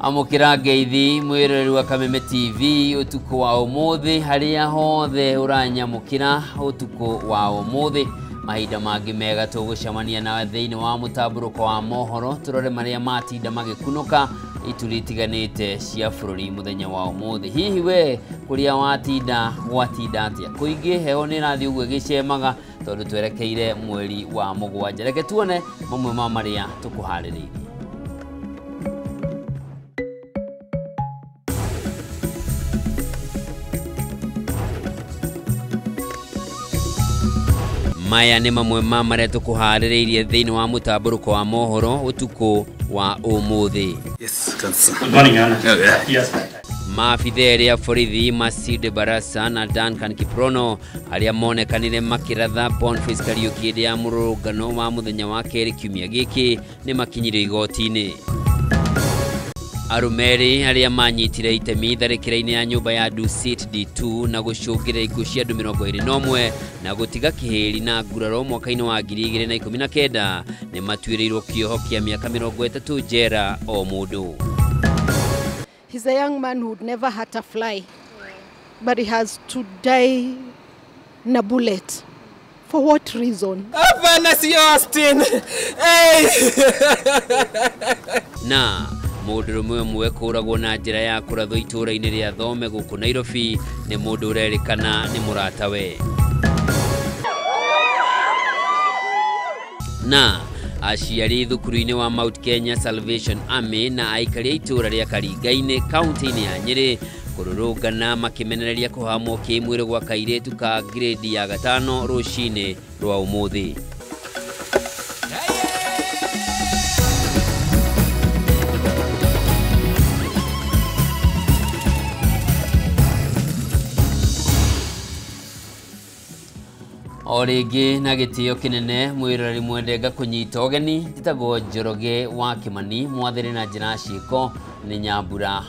Amũkĩra ngeithi mwĩroreri wa Kameme TV ũtukũ wa ũmũthĩ harĩa hothe ũranyamũkĩra ũtukũ wa ũmũthĩ mahinda mangĩ mega tũgũcemania nawe thĩinĩ wa mũtambũrũko wa mohoro tũrore marĩa matinda magĩkunũka ituri itiganĩte cia bũrũri mũthenya wa ũmũthĩ. Hihi we kũrĩa watinda gwatinda atĩa? Kũingĩ heho nĩ ĩrathiĩ ũguo ĩgĩcemaga tondũ twerekeire mweri wa mũgwanja. Reke tuone mamwe ma marĩa tũkũharĩrĩirie. Maya nĩ mamwe ma marĩa tũkũharĩrĩirie thĩinĩ wa mũtambũrũko wa mohoro ũtukũ wa ũmũthĩ. Yes, good morning, Your Honor. Yeah. Yes. Maabitha erĩ a borithi Masinde Barasa na Duncan Kiprono arĩa monekanire makĩratha Boniface Kariuki hĩndĩ ya mũrũrũngano wa mũthenya wa kerĩ kiumia gĩkĩ nĩ makinyirio igoti-inĩ. Arũme erĩ arĩa manyitire itemi tharĩkĩra-inĩ ya nyũmba ya Dusit D2 na gũcũngĩrĩra ikuũ cia andũ 21 na gũtiga kĩhĩri na nguraro mwaka-inĩ wa 2019 nĩ matuĩrĩirwo kĩoho kĩa mĩaka 30 njera o mũndũ. He's a young man who would never hurt a fly, but he has to die in a bullet. For what reason? Hapana, si Austin. Hey! Na mũndũrũme ũmwe kũragwo na njĩra ya kũrathwo itũũra-inĩ rĩa Thome gũkũ Nairobi nĩ mũndũ ũrerĩkana nĩ mũratawe. Na aciari thukuru-inĩ wa Mount Kenya Salvation Army na aikari a itũũra rĩa Karinga-inĩ kaunti-inĩ ya Nyĩrĩ kũrũrũngana makĩmenereria kũhamwo kĩmwĩrĩ gwa kairĩtu ka grade ya gatano rũcinĩ rwa ũmũthĩ. O rĩngĩ na gĩtĩo kĩnene mwĩroreri mwende ngakũnyita ũgeni njĩtagwo Njoroge wa Kĩmani mwathĩrĩ na njĩra ciĩko nĩ Nyambura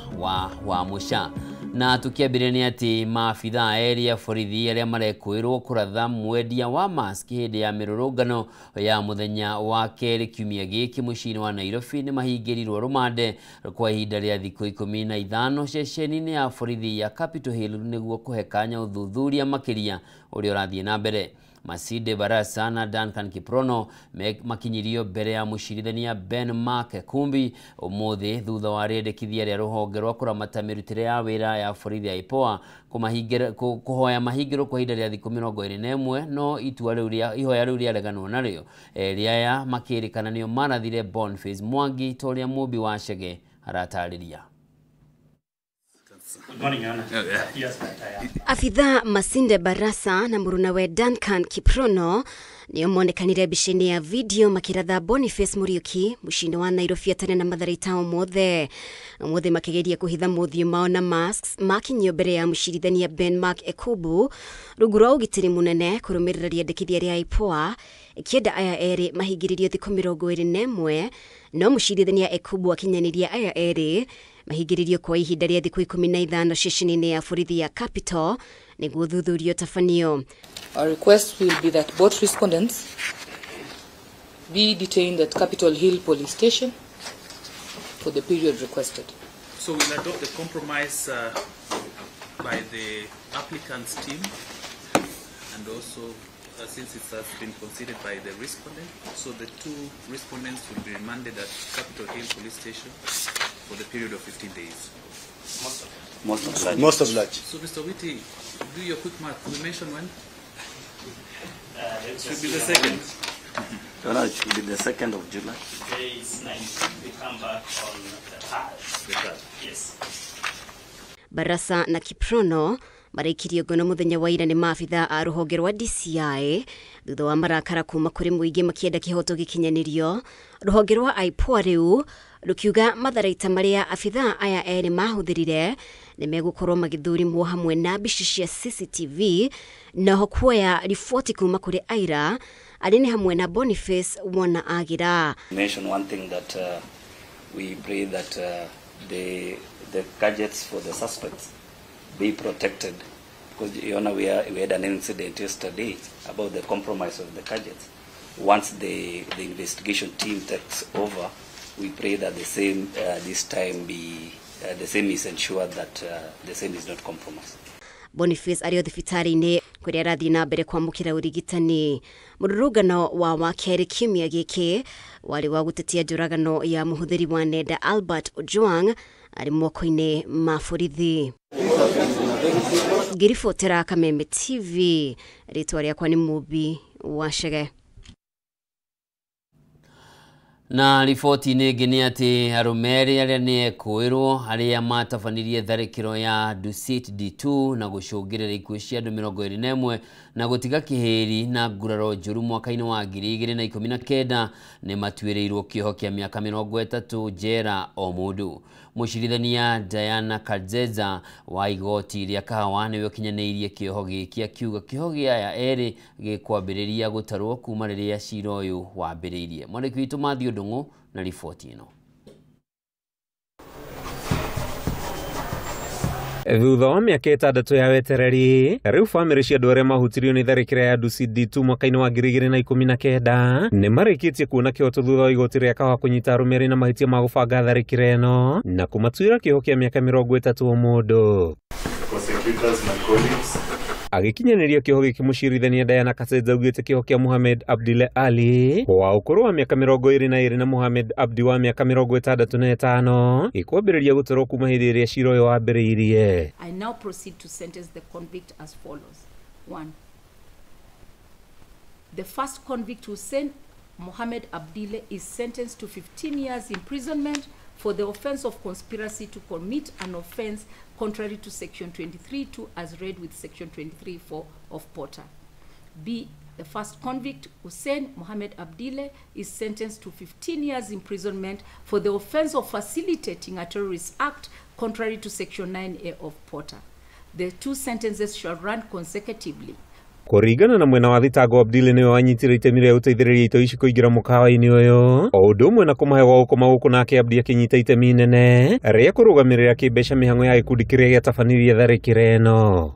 wa Mũca. Na tũkĩambĩrĩria nĩ atĩ maabitha erĩ a borithi arĩa marekũĩrwo kũratha mwendia wa mask hĩndĩ ya mĩrũrũngano ya mũthenya wa kerĩ kiumia gĩkĩ mũciĩ-inĩ wa Nairobi nĩ mahingĩrirwo rũmande kwa ihinda rĩa thikũ 15 ceceni-inĩ ya borithi ya Capitol Hill nĩguo kũhe kanya ũthuthuria makĩria ũrĩa ũrathiĩ na mbere. Masinde Barasa na Duncan Kiprono makinyirio mbere ya mũcirithania Ben Mark Kumbi ũmũthĩ thutha wa rĩendekithia rĩa rũhonge rwa kũramata mĩrutĩre ya wĩra ya borithi ya IPOA kũhoya mahingĩrwo kwa ihinda rĩa thikũ 21 no itua rĩu rĩa ihoya rĩu rĩareganwo narĩo. Erĩ aya makĩrĩkana nĩo marathire Boniface Mwangi ta ũrĩa Mũmbi wa Chege aratarĩria. Good morning, Your Honor. Yeah. Yes, Afitha Masinde Barasa na mũrunawe Duncan Kiprono nĩo monekanire mbica-inĩ ya video makĩratha Boniface Muriuki mũciĩ-inĩ wa Nairobi atarĩ na matharaita ũmũthĩ. Ũmũthĩ makĩgeria kũhitha mothiũ mao na masks makinyio mbere ya mũcirithania Ben Mark Ekubu rungu rwa ũgitĩri mũnene kũrũmĩrĩra rĩendekithia rĩa IPOA ĩkĩenda aya erĩ mahingĩrĩrio thikũ 21 no mũcirithania Ekubu akinyanĩria aya erĩ mahingĩrĩrio kwa ihinda rĩa thikũ 15 ceceni-inĩ ya borithi ya Capital nĩguo ũthuthuria ũtabanio. Our request will be that both respondents be detained at Capitol Hill Police Station for the period requested. So we'll adopt the compromise by the applicant's team, and also since it has been considered by the respondent, so the two respondents will be remanded at Capitol Hill Police Station for the period of 15 days. Most obliged. So, Mr. Witty, do your quick math. We mentioned when? It should be the second. No, it should be the 2nd of July. Today is 19. We come back on the 3rd. The 3rd. Yes. Barasa na Kiprono maraikirio ngono mũthenya wa ira nĩ maabitha a rũhonge rwa DCI thutha wa marakara kuma kũrĩ mũingĩ makĩenda kĩhoto gĩkinyanĩrio. Rũhonge rwa IPOA rĩu rũkiuga matharaita marĩa abitha aya erĩ mahũthĩrire nĩ megũkorwo magĩthũrimwo hamwe na mbica cia CCTV naho kuoya riboti kuma kũrĩ aira arĩa nĩ hamwe na Boniface Wona Agira. Mention one thing that we pray that the gadgets for the suspects be protected, because you know, we had an incident yesterday about the compromise of the gadgets. Once the investigation team takes over, We pray that the same this time be the same is ensured that the same is not compromised. Boniface arĩ o thibitarĩ-inĩ kũrĩa arathiĩ na mbere kwamũkĩra ũrigitani. Mũrũrũngano wa wakerĩ kiumia gĩkĩ warĩ wa gũtetia njũragano ya mũhũthĩri wa nenda Albert Ojwang arĩ moko-inĩ ma borithi. Ngĩribotera Kameme TV, rĩtwa rĩakwa nĩ Mũmbi wa Chege. Na riboti-inĩ ĩngĩ nĩ atĩ arũme erĩ arĩa nĩ ekũĩrwo arĩa matabanirie tharĩkĩro ya Dusit D2 na gũcũngĩrĩra ikuũ cia andũ 21 na gũtiga kĩhĩri na nguraro njũru mwaka-inĩ wa 2019 nĩ matuĩrĩirwo kĩoho kĩa mĩaka 30 njera o mũndũ. Mũcirithania Diana Karzeza wa igoti rĩa Kahawa nĩwe ũkinyanĩirie kĩoho gĩkĩ akiuga kĩoho gĩa aya erĩ gĩkwambĩrĩria gũtarwo kuma rĩrĩa cira ũyũ wambĩrĩirie. Mwandĩki witũ Matthew Ndung'u na riboti ĩno. Thutha wa mĩaka 6 ya wetereri, rĩu bamĩrĩ cia andũ arĩa mahutirio nĩ tharĩkĩra ya Dusit D2 mwaka-inĩ wa 2019 nĩ marĩkĩtie kuona kĩhoto thutha wa igoti rĩa Kahawa kũnyita arũme erĩ na mahĩtia ma gũbanga tharĩkĩra ĩno na kũmatuĩra kĩoho kĩa mĩaka 30 o mũndũ. Agĩkinyanĩria kĩoho gĩkĩ mũcirithania Diana Kasenza augĩte kĩoho kĩa Mohamed Abdile Ali wa ũkũrũ wa mĩaka 22 na Mohamed Abdi wa mĩaka 65 gĩkwambĩrĩria gũtarwo kuma hĩndĩ ĩrĩa cira ũyũ wambĩrĩirie. I now proceed to sentence the convict as follows. 1. The first convict, Hussein Mohamed Abdile, is sentenced to 15 years imprisonment for the offense of conspiracy to commit an offense contrary to section 23(2) as read with section 23(4) of Porter. B. The first convict, Hussein Mohamed Abdile, is sentenced to 15 years imprisonment for the offense of facilitating a terrorist act contrary to section 9A of Porter. The two sentences shall run consecutively. Kũringana na mwena wa thitango, Abdile nĩwe wanyitire itemi rĩa gũteithĩrĩria itoi ici kũingĩra mũkawa-inĩ ũyũ o ũndũ ũmwe na kũmahe gwa gũkoma gũkũ, nake Abdi akĩnyita itemi inene rĩa kũrũgamĩrĩra kĩmbeca mĩhang'o ya gĩkundi kĩrĩa gĩatabanirie tharĩkĩra ĩno.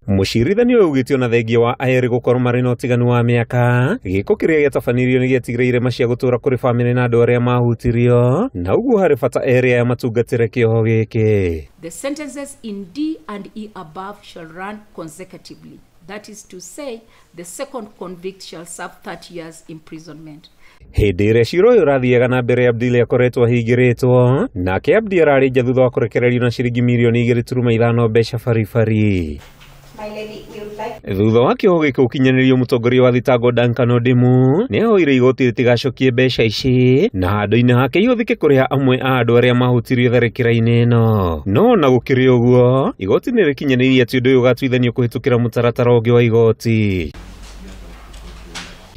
Mũcirithania ũyũ augĩte ona thengia wa erĩ gũkorwo marĩ na ũtiganu wa mĩaka, gĩko kĩrĩa gĩatabanirio nĩ gĩatigĩrĩire irema cia gũtũũra kũrĩ bamĩrĩ na andũ arĩa mahutirio, na ũguo harĩ bata erĩ aya matungatĩre kĩoho gĩkĩ. The sentences in D and E above shall run consecutively. That is to say, the second convict shall serve 30 years imprisonment. Hĩndĩ ĩrĩa cira ũyũ ũrathiaga na mbere, Abdile akoretwo ahingĩrĩtwo, nake Abdi ararĩ nja thutha wa kũrekererio na ciringi mirioni 2.5 mbeca baribari. Thutha wa kĩoho gĩkĩ gũkinyanĩrio, mũtongoria wa thitango Duncan Odimu nĩ ahoire igoti rĩtigacokie mbeca ici na handũ-inĩ hake ihũthĩke kũrĩha amwe a andũ arĩa mahutirio tharĩkĩra-inĩ ĩno. No ona gũkĩrĩ ũguo, igoti nĩ rĩkinyanĩirie atĩ ũndũ ũyũ ũgatuithanio kũhĩtũkĩra mũtaratara ũngĩ wa igoti.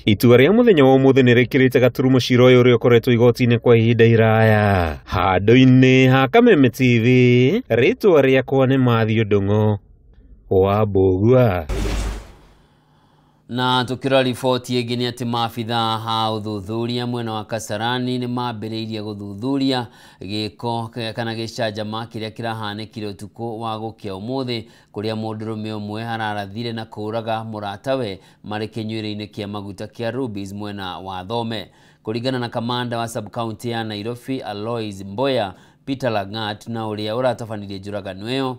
Itua rĩa mũthenya wa ũmũthĩ nĩ rĩkĩrĩte gaturumo cira ũyũ ũrĩa ũkoretwo igoti-inĩ kwa ihinda iraya. Handũ-inĩ ha Kameme TV, rĩtwa rĩakwa nĩ Matthew Ndung'u wa Mbũgua. Na tukirora riboti ĩngĩ nĩ atĩ maabithaa a ũthuthuria mwena wa Kasarani nĩ mambĩrĩirie gũthuthuria gĩko kana gĩcanjama kĩrĩa kĩrahanĩkire ũtukũ wa gũkĩa ũmũthĩ, kũrĩa mũndũrũme ũmwe ararathire na kũũraga mũratawe marĩ kĩnyuĩro-inĩ kĩa maguta kĩa Rubis mwena wa Thome. Kũringana na kamanda wa sub-county ya Nairobi Alois Mboya, Peter Langat na ũrĩa ũratabanirie njũragano ĩyo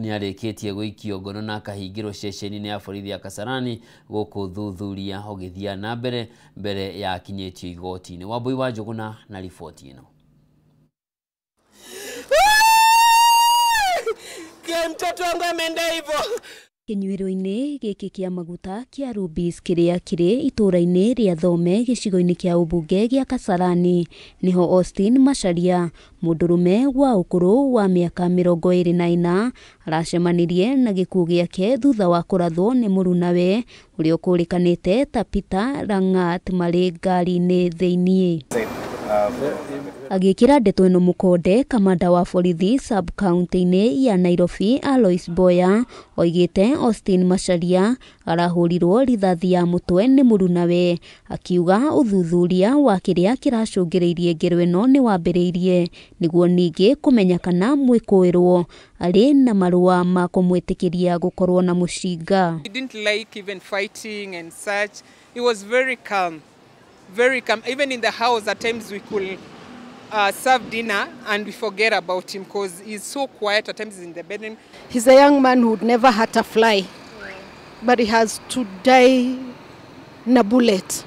nĩ arĩkĩtie gũikio ngono na akahingĩrwo ceceni-inĩ ya borithi ya Kasarani gũkũ thuthuria ũgĩthiĩ na mbere mbere ya akinyĩtio igoti-inĩ. Wambui wa Njũgũna na riboti ĩno. Mtoto wangu ameenda hivyo. Kĩnyuĩro-inĩ gĩkĩ kĩa maguta kĩa Rubis kĩrĩa kĩrĩ itũũra-inĩ rĩa Thome gĩcigo-inĩ kĩa ũmbunge gĩa Kasarani nĩho Austin Macharia, mũndũrũme wa ũkũrũ wa mĩaka 24, aracemanirie na gĩkuũ gĩake thutha wa kũrathwo nĩ mũrunawe ũrĩa ũkũrĩkanĩte ta Peter Langat marĩ ngari-inĩ thĩiniĩ. Agĩkĩra ndeto ĩno mũkonde, kamanda wa borithi sub-county-inĩ ya Nairobi Alois Mboya oigĩte Austin Macharia arahũrirwo rithathi ya mũtwe nĩ mũrunawe, akiuga ũthuthuria wa kĩrĩa kĩracũngĩrĩirie ngero ĩno nĩ wambĩrĩirie nĩguo ningĩ kũmenya kana mwĩkũĩrwo arĩ na marũa ma kũmwĩtĩkĩria gũkorwo na mũcinga. He didn't like even fighting and such. He was very calm. Very calm. Even in the house, at times we could serve dinner and we forget about him because he's so quiet. At times he's in the bedroom. He's a young man who would never hurt a fly, but he has to die in a bullet.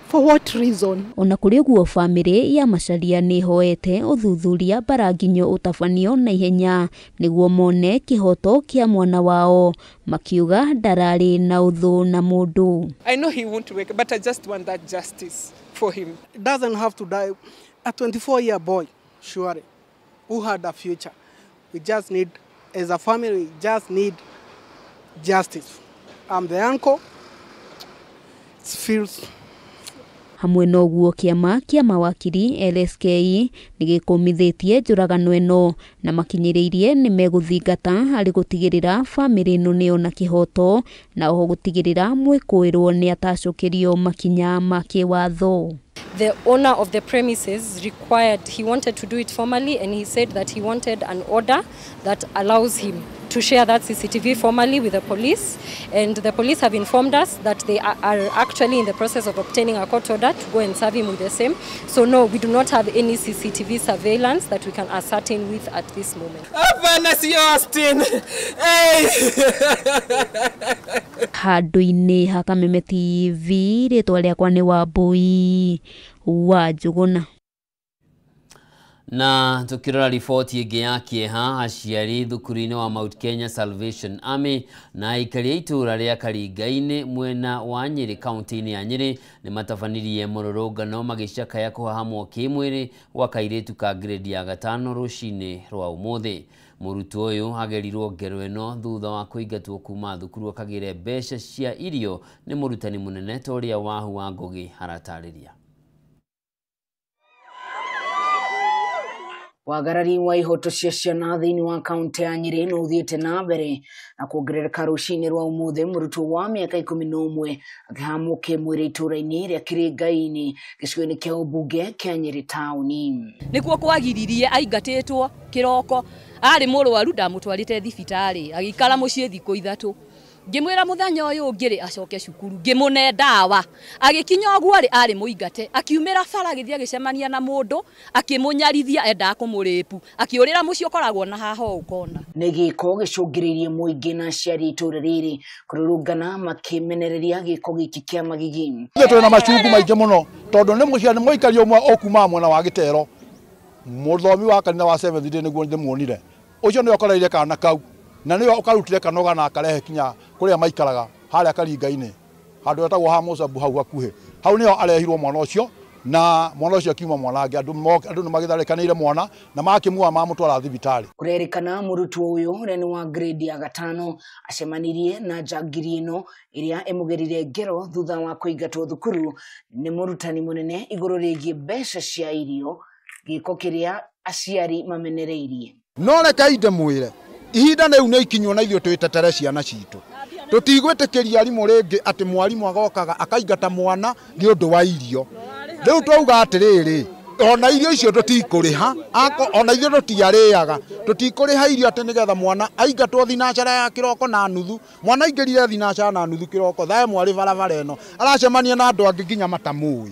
For what reason? Ona kũrĩ ũguo bamĩrĩ ya Macharia nĩ ĩhoete ũthuthuria mbaranginyo ũtabanio na ihenya nĩguo mone kĩhoto kĩa mwana wao, makiuga ndararĩ na ũthũ na mũndũ. I know he won't wake, but I just want that justice for him. He doesn't have to die. A 24-year boy, surely, who had a future. We just need, as a family, we just need justice. I'm the uncle. It feels. Hamwe na ũguo kĩama kĩa mawakiri LSK nĩgĩkũmithĩtie njũragano ĩno na makinyĩrĩirie nĩmegũthingata harĩ gũtigĩrĩra bamĩrĩ ĩno nĩyona kĩhoto na oho gũtigĩrĩra mwĩkũĩrwo nĩatacũkĩrio makinya ma kĩwatho. The owner of the premises required, he wanted to do it formally, and he said that he wanted an order that allows him to share that CCTV formally with the police. And the police have informed us that they are actually in the process of obtaining a court order to go and serve him with the same. So no, we do not have any CCTV surveillance that we can ascertain with at this moment. Austin. Hey! Handũ-inĩ ha Kameme TV, rĩtwa rĩakwa nĩ Wambui wa Njũgũna. Na tukirora riboti ĩngĩ ya kĩeha, aciari thukuru-inĩ wa Mount Kenya Salvation Army na aikari a itũũra rĩa Karinga-inĩ mwena wa Nyĩrĩ kaunti-inĩ ya Nyĩrĩ nĩmatabanirie mũrũrũngano magĩcakaya kũhahamwo kĩmwĩrĩ gwa kairĩtu ka grade ya gatano rũcinĩ rwa ũmũthĩ. Mũrutwo ũyũ agerirwo ngero ĩno thutha wa kũingatwo kuma thukuru akagĩre mbeca cia irio nĩ mũrutani mũnene ta ũrĩa Wahu wa Ngũgĩ aratarĩria. Wagarari wa ihoto cia ciana thĩinĩ wa kaunti ya Nyĩrĩ no ũthiĩte na mbere na kuongerereka rũcinĩ rwa ũmũthĩ mũrutwo wa mĩaka 11 akĩhamwo kĩmwĩrĩ itũũra-inĩ rĩa Kĩrĩngai-inĩ gĩcigo-inĩ kĩa ũmbunge kĩa Nyĩrĩ taũni. Nĩkuo kwagiririe aingatĩtwo kĩroko, arĩ mũrwaru ndamũtwarĩte thibitarĩ agĩikara mũciĩ thikũ 3. Ngĩmwĩra mũthenya ũyũ ũngĩ rĩ acoke cukuru, ngĩmũne ndawa, agĩkinya ũguo rĩ arĩ mũingate, akiumĩra bara agĩthiĩ agĩcemania na mũndũ akĩmũnyarithia endaga kũmũrĩpu, akĩũrĩra mũciĩ ũkoragwo na haha ũkona. Nĩ gĩko gĩcũngĩrĩirie mũingĩ na aciari itũũra rĩrĩ kũrũrũngana makĩmenereria gĩko gĩkĩ kĩa magigi. Ithuĩ twĩna macungu maingĩ mũno tondũ nĩ mũciari mũikari ũmwe ũkumaga mwena wa Gĩtero, mũthomi wa kanitha wa Seventh Day nĩguo ndĩmuonire, ũcio nĩwe ũkoreire kana kau na nĩwe ũkarutire kanoga na akarehe kinya kũrĩa maikaraga harĩa Karinga-inĩ handũ hetagwo ha Mũcambu hau hakuhĩ, hau nĩho arehirwo mwana ũcio na mwana ũcio akiuma mwana angĩ, andũ nĩ magĩtharĩkanĩire mwana na makĩmuoya mamũtwara thibitarĩ. Kũrerĩkana mũrutwo ũyũ ũrĩa nĩ wa grade ya gatano acemanirie na njangiri ĩno ĩrĩa ĩmũgerire ngero thutha wa kũingatwo thukuru nĩ mũrutani mũnene igũrũ rĩgiĩ mbeca cia irio, gĩko kĩrĩa aciari mamenereirie. No reke ndĩmwĩre ihinda rĩu nĩ ikinywo na ithuĩ twĩtetere ciana citũ, tũtigwĩtĩkĩria arimũ rĩngĩ atĩ mwarimũ agokaga akaingata mwana nĩ ũndũ wa irio. Rĩu twauga atĩrĩrĩ, ona irio icio tũtikũrĩha, ona ithuĩ tũtiarĩaga, tũtikũrĩha irio atĩ nĩgetha mwana aingatwo thinacara ya kĩroko na nuthu. Mwana aingĩrire thinacara na nuthu kĩroko thaa ĩmwe arĩ barabara ĩno aracemania na andũ angĩ nginya matamũĩ.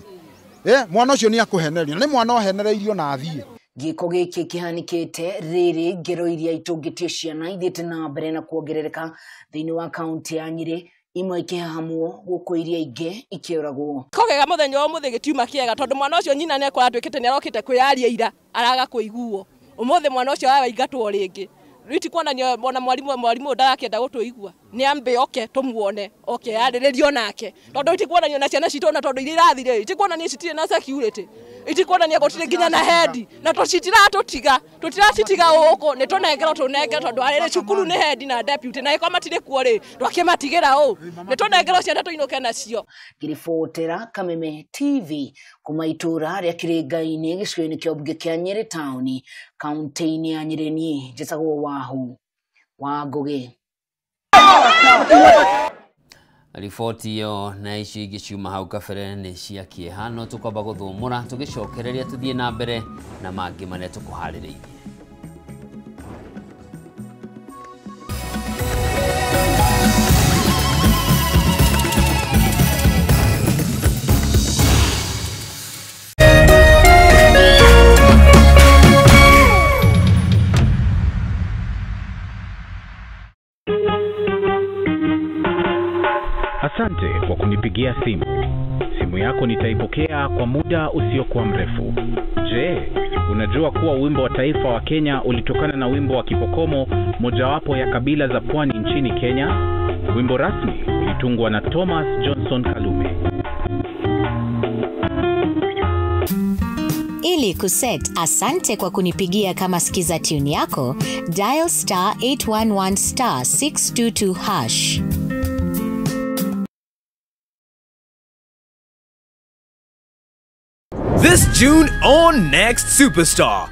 Mwana ũcio nĩ akũhenerio, nĩ mwana ohenereirio na athiĩ. Gĩko gĩkĩ kĩhanĩkĩte rĩrĩ ngero iria itũngĩtio ciana ithiĩte na mbere na kuongerereka thĩinĩ wa kaunti ya Nyĩrĩ, imwe ikĩhahamwo gũkũ iria ingĩ ikĩũragwo. Kogega mũthenya wa ũmũthĩ gĩtiuma kĩega tondũ mwana ũcio nyina nĩekora atuĩkĩte nĩarokĩte kwĩyaria ira araga kũiguo. Ũmũthĩ mwana ũcio araingatwo rĩngĩ. Rĩu ti kuonania ona mwarimũ ndarakĩenda gũtũigua, nĩambe oke tũmuone oke yarĩrĩrio nake, tondũ ti kuonania na ciana citũ ona tondũ iria irathire ti kuonania citirĩ na security, iti kuonania gũtirĩ nginya na head na tũcitiratũtiga tũtiracitiga gũkũ nĩ tũnengerwo tũnengerwo tondũ arĩrĩ cukuru nĩ head na deputy na ĩkorwo matirĩ kuo rĩ twakĩmatigĩra ũ nĩ tũnengerwo ciana tũinũke nacio. Ngĩribotera Kameme TV kuma itũũra rĩa Kĩrĩngai-inĩ gĩcigo-inĩ kĩa ũmbunge kĩa Nyĩrĩ taũni kaunti-inĩ ya Nyĩrĩ, niĩ njĩtagwo Wahu wa Ngũgĩ. Riboti ĩyo na icio ingĩ ciuma hau kabere nĩ cia kĩeha, no tũkwamba gũthũmũra tũgĩcokereria tũthiĩ na mbere na mangĩ marĩa tũkũharĩrĩirie. Asante kwa kunipigia simu. Simu yako nitaipokea kwa muda usiokuwa mrefu. Je, unajua kuwa wimbo wa taifa wa Kenya ulitokana na wimbo wa Kipokomo, mojawapo ya kabila za pwani nchini Kenya? Wimbo rasmi ulitungwa na Thomas Johnson Kalume. Ili kuset asante kwa kunipigia kama skiza tune yako, dial *811 *622#. This June on Next Superstar,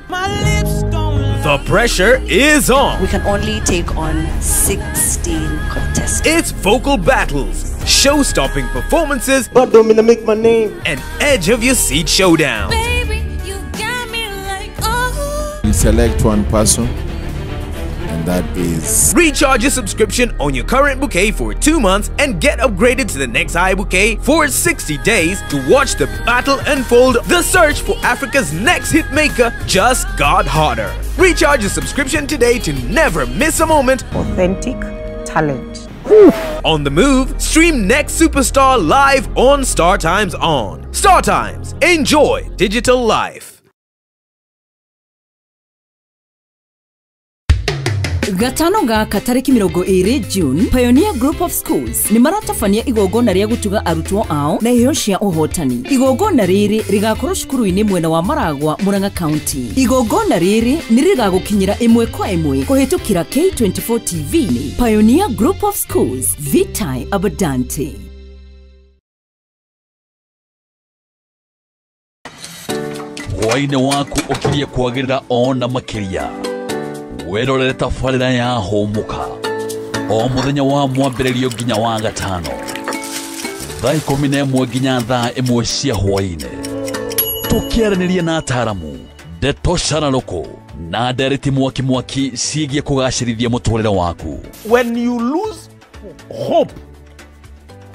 the pressure is on. We can only take on 16 contestants. It's vocal battles, show-stopping performances, but don't mean to make my name, and edge of your seat showdown. Baby, you got me like, oh. You select one person, and that is... Recharge your subscription on your current bouquet for 2 months and get upgraded to the next high bouquet for 60 days to watch the battle unfold. The search for Africa's next hitmaker just got hotter. Recharge your subscription today to never miss a moment. Authentic talent. On the move, stream Next Superstar live on Star Times On. Star Times, enjoy digital life. Gatano gaka tariki 20 June, Pioneer Group of Schools nĩ maratabania igongona rĩa gũtuga arutwo ao na iheo cia ũhotani. Igongona rĩrĩ rĩgakorwo cukuru-inĩ mwena wa Maragwa, Murang'a County. Igongona rĩrĩ nĩ rĩgagũkinyĩra ĩmwe kwa ĩmwe kũhĩtũkĩra K24 TV. Pioneer Group of Schools, Vitae Abundante. Hwaĩ-inĩ waku ũkirie kwagĩrĩra ona makĩria. Werorere tabarĩra ya Hũmũka o mũthenya wa mwambĩrĩrio nginya wa gatano thaa 11 nginya thaa 1 cia hwaĩ-inĩ, tũkĩaranĩria na ataaramu ndeto cararũkũ na ndereti mwaki mwaki ciĩgiĩ kũgacĩrithia mũtũrĩre waku. When you lose hope,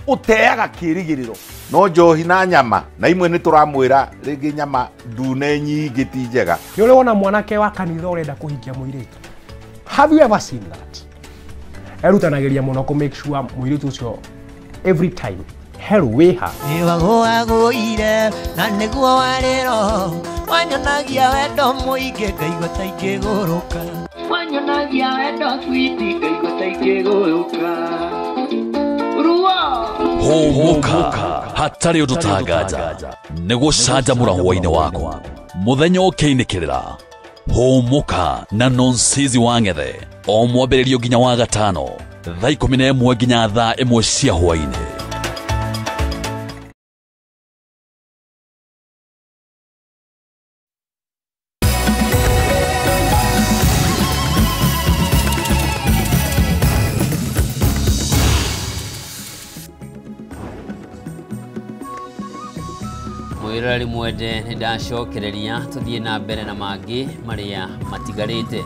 ũteaga kĩrĩgĩrĩro. No njohi na nyama na imwe nĩ tũramwĩra rĩngĩ nyama ndune nyingĩ ti njega. Nĩ ũrĩ wona mwanake wa kanitha ũrenda kũhikia mũirĩtu? Have you ever seen that? Erutanagĩria mũno kũ make sure mũirĩtu ũcio every time hello wĩha. Nĩwagũagũire na nĩguo warĩro wanyonagia wendo mũingĩ ngaigua ta ingĩgũrũka. Wanyonagia wendo switi ngaigua ta ingĩgũrũka. Hũmũka hatarĩ ũndũ tanganja nĩ gũcanjamũra hwaĩ-inĩ waku mũthenya ũkĩinĩkĩrĩra. Hũmũka na Nonsizi wa Ng'ethe o mwambĩrĩrio nginya wa gatano thaa 11 nginya thaa 1 cia hwaĩ-inĩ. Mwĩroreri mwende nĩ ndacokereria tũthiĩ na mbere na mangĩ marĩa matigarĩte,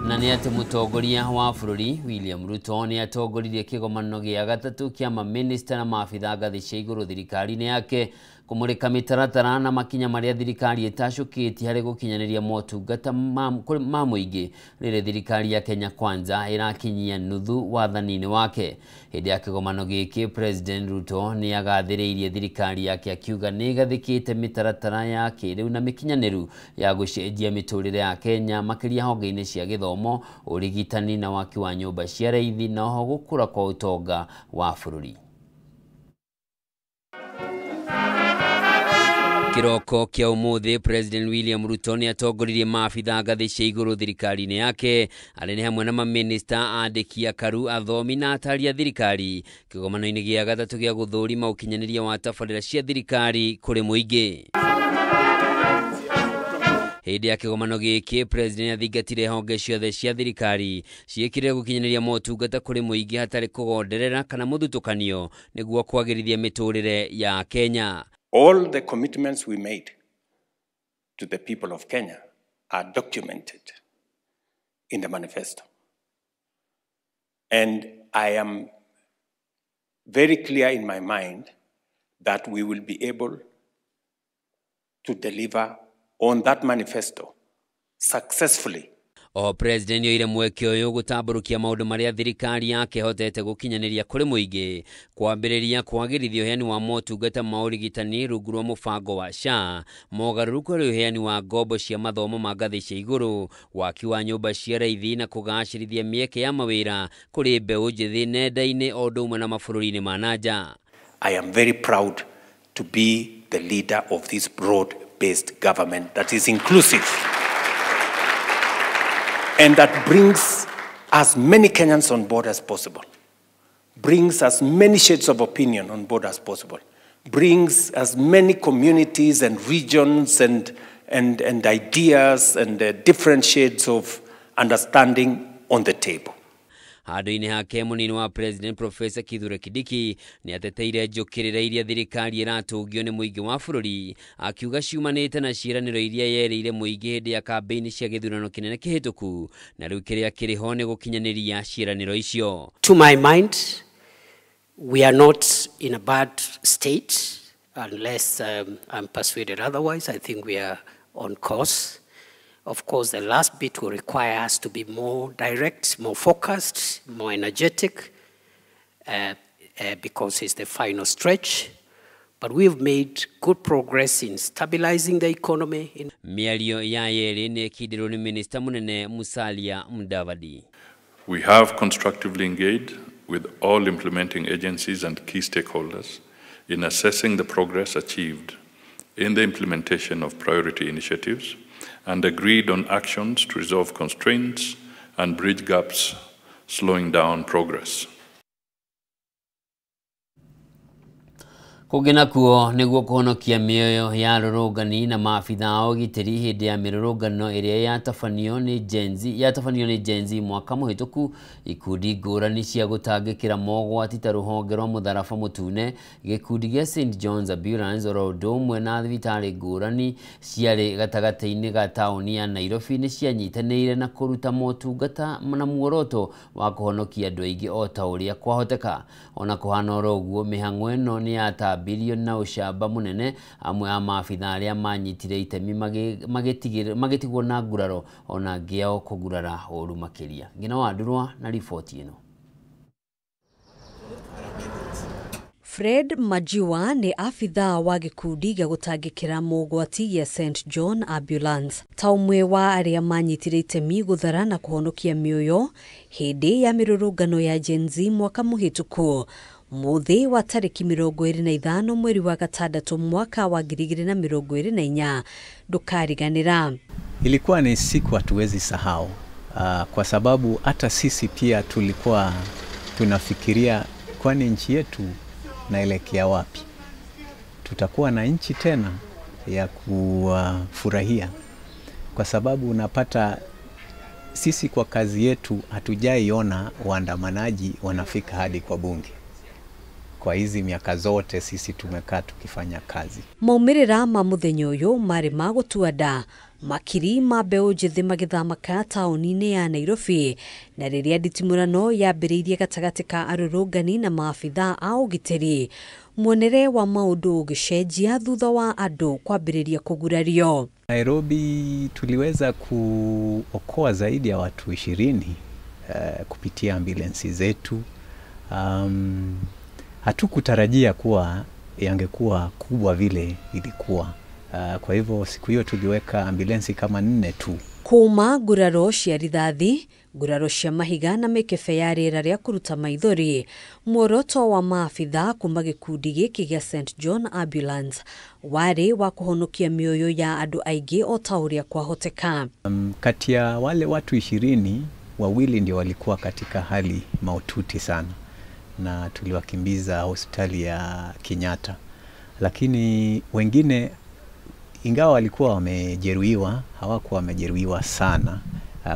na nĩ atĩ mũtongoria wa bũrũri William Ruto nĩ atongoririe kĩgomano gĩa gatatũ kĩa mamĩnĩsta na maabitha ngathĩ cia igũrũ thirikari-inĩ yake kũmũrĩka mĩtaratara na makinya marĩa thirikari ĩtacũkĩtie harĩ gũkinyanĩria motungata ma mũingĩ rĩrĩa thirikari ya Kenya Kwanza ĩrakinyia nuthu wathani-inĩ wake. Hĩndĩ ya kĩgomano gĩkĩ, President Ruto nĩ agathĩrĩirie thirikari yake akiuga nĩ ĩgathĩkĩte mĩtaratara ya kĩrĩu na mĩkinyanĩru ya gũcenjia mĩtũrĩre ya Kenya makĩria honge-inĩ cia gĩthomo, ũrigitani na waki wa nyũmba cia raithi na oho gũkũra kwa ũtonga wa bũrũri. Kĩroko kĩa ũmũthĩ, President William Ruto nĩ atongoririe maabitha ngathĩ cia igũrũ thirikari-inĩ yake arĩa nĩ hamwe na mamĩnĩsta, andĩki akaru, athomi na atari a thirikari kĩgomano-inĩ gĩa gatatũ gĩa gũthũrima ũkinyanĩria wa tabarĩra cia thirikari kũrĩ mũingĩ. Hĩndĩ ya kĩgomano gĩkĩ, President athingatire honge ciothe cia thirikari ciĩkĩrĩre gũkinyanĩria motungata kũrĩ mũingĩ hatarĩ kũgonderera kana mũthutũkanio nĩguo kwagĩrithia mĩtũrĩre ya Kenya. All the commitments we made to the people of Kenya are documented in the manifesto. And I am very clear in my mind that we will be able to deliver on that manifesto successfully. Oho president nĩoire mweke ũyũ gũtambũrũkia maũndũ marĩa thirikari yake ĩhotete gũkinyanĩria kũrĩ mũingĩ, kwambĩrĩria kwagĩrithia ũheani wa motungata ma ũrigitani rungu rwa mũbango wa SHA, mogarũrũku harĩ ũheani wa ngombo cia mathomo ma ngathĩ cia igũrũ, waki wa nyũmba cia raithi na kũgacĩrithia mĩeke ya mawĩra kũrĩ mbeũ njĩthĩ nenda-inĩ o ũndũ ũmwe na mabũrũri-inĩ ma nanja. I am very proud to be the leader of this broad-based government that is inclusive and that brings as many Kenyans on board as possible, brings as many shades of opinion on board as possible, brings as many communities and regions and ideas and different shades of understanding on the table. Handũ-inĩ hake mũnini wa president Professor Kithure Kindiki nĩateteire njũkĩrĩra iria thirikari ĩratũngio nĩ mũingĩ wa bũrũri, akiuga ciumanĩte na ciĩranĩro iria yerĩire mũingĩ hĩndĩ ya kambĩini cia gĩthurano kĩnene kĩhĩtũku, na rĩu kĩrĩa kĩrĩ ho nĩ gũkinyanĩria ciĩranĩro icio. To my mind, we are not in a bad state unless I'm persuaded otherwise. I think we are on course. Of course, the last bit will require us to be more direct, more focused, more energetic, because it's the final stretch. But we've made good progress in stabilizing the economy. Mĩario ya yerĩ nĩ ĩkindĩrwo nĩ Minista Mũnene Musalia Mudavadi. We have constructively engaged with all implementing agencies and key stakeholders in assessing the progress achieved in the implementation of priority initiatives and agreed on actions to resolve constraints and bridge gaps slowing down progress. Kũngĩ nakuo nĩguo kũhonokia mĩoyo ya arũrũngani na maabitha a ũgitĩri hĩndĩ ya mĩrũrũngano ĩrĩa yatabanio nĩ Gen Z mwaka mũhĩtũku, ikundi ngũrani cia gũtangĩkĩra mogwati ta rũhonge rwa mũtharaba mũtune, gĩkundi gĩa St John's Ambulance oro ũndũ ũmwe na thibitarĩ ngũrani ciarĩ gatagatĩ-inĩ ga taũni ya Nairobi nĩ cianyitanĩire na kũruta motungata na muoroto wa kũhonokia andũ aingĩ o ta ũrĩa kwahoteka. Ona kũhana oro ũguo, mĩhang'o ĩno nĩ yatambirio na ũcamba mũnene, amwe a maabitha arĩa manyitire itemi magĩtigwo na nguraro ona angĩ ao kũgurara ũru makĩria. Ngina wa Ndurwa na riboti ĩno. Fred Majiwa nĩ abithaa wa gĩkundi gĩa gũtangĩkĩra mogwati gĩa St John Ambulance, ta ũmwe wa arĩa manyitire itemi gũthara na kũhonokia mĩoyo hĩndĩ ya mĩrũrũngano ya Gen Z mwaka mũhĩtũku. Mũthĩ wa tarĩki 25 mweri wa gatandatũ mwaka wa 2024 ndũkariganĩra. Ilikuwa ni siku hatuwezi sahau, kwa sababu hata sisi pia tulikuwa tunafikiria, kwani nchi yetu naelekea wapi? Tutakuwa na nchi tena ya kufurahia? Kwa sababu unapata sisi kwa kazi yetu hatujaiona waandamanaji wanafika hadi kwa bunge. Kwa hizi miaka zote sisi tumekaa tukifanya kazi. Maumĩrĩra ma mũthenya ũyũ marĩ ma gũtua nda, makiri ma mbeũ njĩthĩ magĩthamaka taũni-inĩ ya Nairobi, na rĩrĩa nditimũrano yambĩrĩirie gatagatĩ ka arũrũngani na maabitha a ũgitĩri, muonere wa maũndũ ũgĩcenjia thutha wa andũ kwambĩrĩria kũgurario. Nairobi tuliweza kuokoa zaidi ya watu 20 kupitia ambulensi zetu. Hatukutarajia kuwa yangekuwa kubwa vile ilikuwa. Kwa hivyo siku hiyo tuliweka ambulensi kama 4 tu. Kuma nguraro cia rithathi, nguraro cia mahiga na mĩkebe ya rĩera rĩa kũruta maithori, muoroto wa maabitha kuma gĩkundi gĩkĩ gĩa St John Ambulance warĩ wa kũhonokia mĩoyo ya andũ aingĩ o ta ũrĩa kwahoteka. Kati ya wale watu 20, wawili ndio walikuwa katika hali mahututi sana, na tuliwakimbiza hospitali ya Kenyatta. Lakini wengine ingawa walikuwa wamejeruhiwa, hawakuwa wamejeruhiwa sana,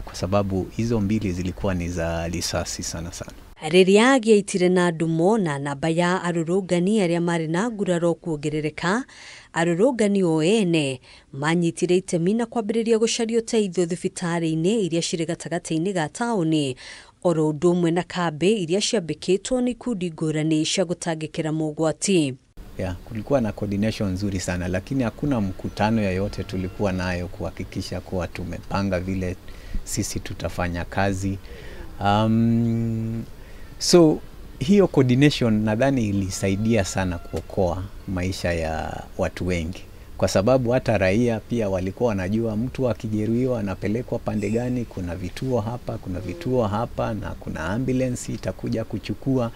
kwa sababu hizo mbili zilikuwa ni za risasi sana sana. Rĩrĩa gĩaitire na ndumo na namba ya arũrũngani arĩa marĩ na nguraro kuongerereka, arũrũngani o ene manyitire itemi na kwambĩrĩria gũcaria ũteithio thibitarĩ-inĩ iria cirĩ gatagatĩ-inĩ ga taũni, oro ũndũ ũmwe na kambĩ iria ciambĩkĩtwo nĩ ikundi ngũrani cia gũtangĩkĩra mogwati. Yeah, kulikuwa na coordination nzuri sana, lakini hakuna mkutano yoyote tulikuwa nayo kuhakikisha kuwa tumepanga vile sisi tutafanya kazi. So hiyo coordination nadhani ilisaidia sana kuokoa maisha ya watu wengi, kwa sababu hata raia pia walikuwa wanajua mtu akijeruhiwa anapelekwa pande gani, kuna vituo hapa, kuna vituo hapa, na kuna ambulance itakuja kuchukua.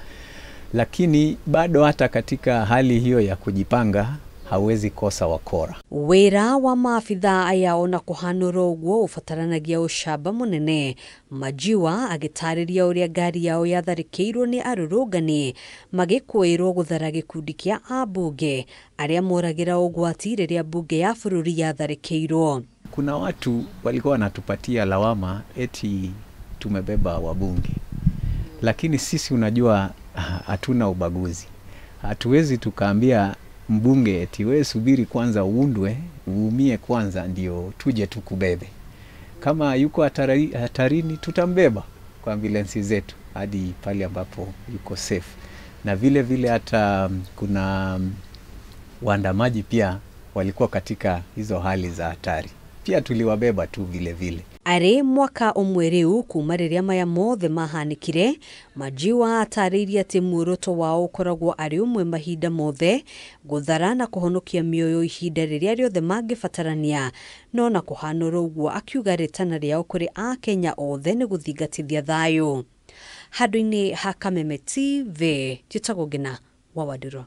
Lakini bado hata katika hali hiyo ya kujipanga hawezi kosa wakora. Wira wa maabithaa aya ona kuhanũra ũguo ũbataranagia ũcamba mũnene. Majiwa agĩtarĩria ũrĩa ngari yao yatharĩkĩirwo nĩ arũrũngani magĩkũĩrwo gũthara gĩkundi kĩa ambunge arĩa moragĩra ũgwati rĩrĩa mbunge ya bũrũri yatharĩkĩirwo. Kuna watu walikuwa wanatupatia lawama eti tumebeba wabunge, lakini sisi unajua hatuna ubaguzi. Hatuwezi tukaambia mbunge eti wewe subiri kwanza uundwe, uumie kwanza ndio tuje tukubebe. Kama yuko hatarini tutambeba kwa ambulensi zetu hadi pale ambapo yuko safe. Na vile vile hata kuna waandamaji pia walikuwa katika hizo hali za hatari, pia tuliwabeba tu vile vile. Arĩ mwaka ũmwe rĩu kuma rĩrĩa maya mothe mahanĩkire, Majiwa atarĩirie atĩ muoroto wao ũkoragwo arĩ ũmwe mahinda mothe, gũthara na kũhonokia mĩoyo ihinda rĩrĩa rĩothe mangĩbatarania. No na kũhanũra ũguo akiuga rĩtana rĩao kũrĩ Akenya othe nĩ gũthingatithia thayũ. Handũ-inĩ ha Kameme TV, njĩtagwo Ngina wa Wandĩrũ.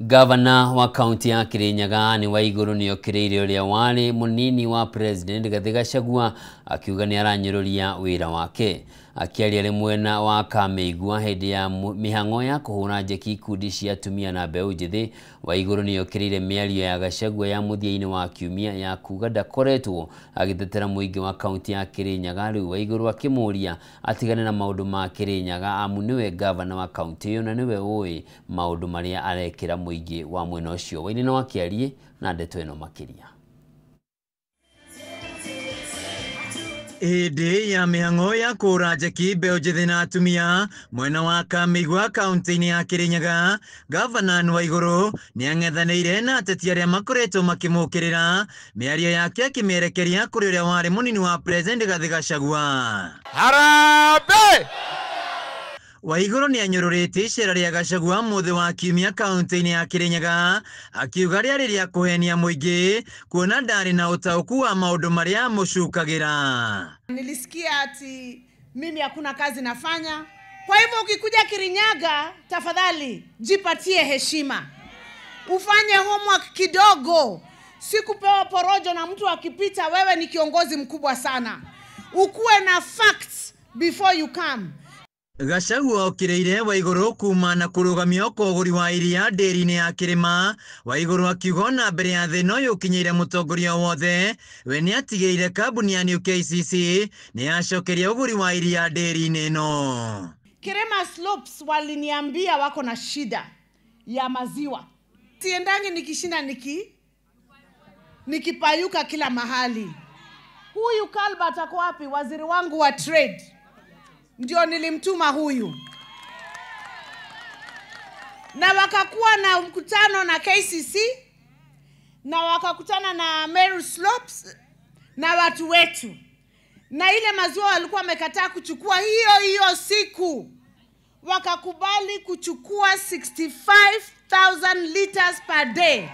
Gavana wa kaunti ya Kirinyaga ni Waiguru nĩokĩrĩire ũrĩa warĩ mũnini wa president Rigathĩ Gachagua akiuga nĩ aranyũrũria wĩra wake. Akĩaria arĩ mwena wa Kamĩigua hĩndĩ ya mĩhang'o ya kũhũra njeki ikundi cia atumia na mbeũ njĩthĩ, Waiguru nĩokĩrĩire mĩario ya Gachagua ya mũthia-inĩ wa kiumia ya kuga ndakoretwo agĩtetera mũingĩ wa kaunti ya Kirinyaga. Rĩu Waiguru akĩmũria atigane na maũndũ ma Kirinyaga amu nĩwe gavana wa kaunti ĩyo na nĩwe ũĩ maũndũ marĩa arekĩra mũingĩ wa mwena ũcio. Wainĩ no akĩarie na ndeto ĩno makĩria. Hĩndĩ ya mĩhang'o ya kũũra njeki mbeũ njĩthĩ na atumia mwena wa Kamĩigua kaunti-inĩ ya Kirinyaga, gavana Waiguru nĩang'ethanĩire na ateti arĩa makoretwo makĩmũkĩrĩra, mĩario yake akĩmĩerekeria kũrĩ ũrĩa warĩ mũnini wa president Rigathĩ Gachagua. Harambee! Waiguru nĩanyũrũrĩtie icera rĩa Gachagua mũthĩ wa kiumia kaunti-inĩ ya Kirinyaga, akiuga rĩarĩ rĩa kũhenia mũingĩ kuona ndarĩ na ũtaũku wa maũndũ marĩa amũcukagĩra. Nilisikia ati mimi hakuna kazi nafanya. Kwa hivyo ukikuja Kirinyaga, tafadhali jipatie heshima, ufanye homework kidogo. Sikupewa porojo na mtu akipita wewe ni kiongozi mkubwa sana. Ukuwe na facts before you come. Gachagua okĩrĩire Waiguru kuma na kũrũgamio kwa ũgũri wa iria ndĩri-inĩ ya Kĩrĩma. Waiguru akiuga ona mbere ya thĩna ũyũ ũkinyĩire mũtongoria wothe, we nĩatigĩrĩire kambuni ya New KCC nĩyacokeria ũgũri wa iria ndĩri-inĩ ĩno. Kirima Slopes waliniambia wako na shida ya maziwa. Siendangi nikishinda nikipayuka kila mahali. Huyu Kalba ako wapi? Waziri wangu wa trade. Ndio nilimtuma huyu. Na wakakuwa na mkutano na KCC, na wakakutana na Meru Slopes na watu wetu. Na ile maziwa walikuwa wamekataa kuchukua hiyo hiyo siku, wakakubali kuchukua 65,000 liters per day.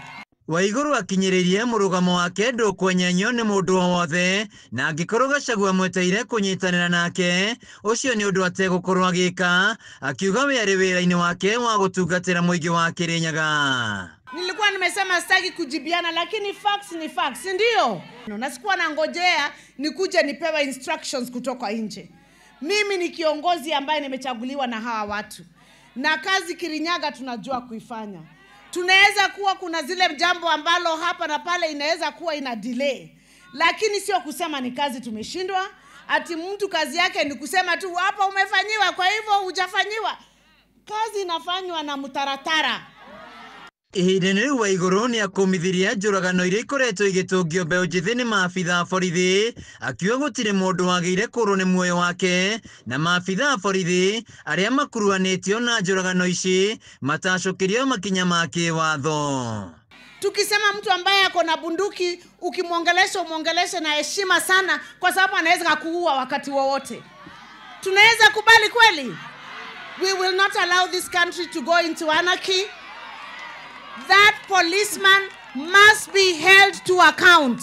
Waiguru akinyĩrĩirie mũrũgamo wake ndũkwenyenyio nĩ mũndũ o wothe, na angĩkorwo Gachagua amweteire kũnyitanĩra nake ũcio nĩ ũndũ ategũkorwo agĩka, akiuga we arĩ wĩra-inĩ wake wa gũtungatĩra mũingĩ wa Kirinyaga. Nilikuwa nimesema sitaki kujibiana, lakini facts ni facts, ndio? Na sikuwa nangojea nikuje nipewe instructions kutoka nje. Mimi ni kiongozi ambaye nimechaguliwa na hawa watu, na kazi Kirinyaga tunajua kuifanya. Tunaweza kuwa kuna zile jambo ambalo hapa na pale inaweza kuwa ina delay, lakini sio kusema ni kazi tumeshindwa. Ati mtu kazi yake ni kusema tu hapa umefanyiwa kwa hivyo hujafanyiwa. Kazi inafanywa na mtaratara. Ihinda-inĩ rĩu Waigũrũ nĩ akũmithirie njũragano iria ikoretwo igĩtũngio mbeũ njĩthĩ nĩ maabitha a borithi, akiuga gũtirĩ mũndũ wagĩrĩire kũũrwo nĩ muoyo wake na maabitha a borithi arĩa makuruhanĩtio na njũragano ici matacũkĩrio makinya ma kĩwatho. Tukisema mtu ambaye ako na bunduki ukimwongelesha umwongeleshe na heshima sana, kwa sababu anaweza kuua wakati wowote. Tunaweza kubali kweli? We will not allow this country to go into anarchy. That policeman must be held to account.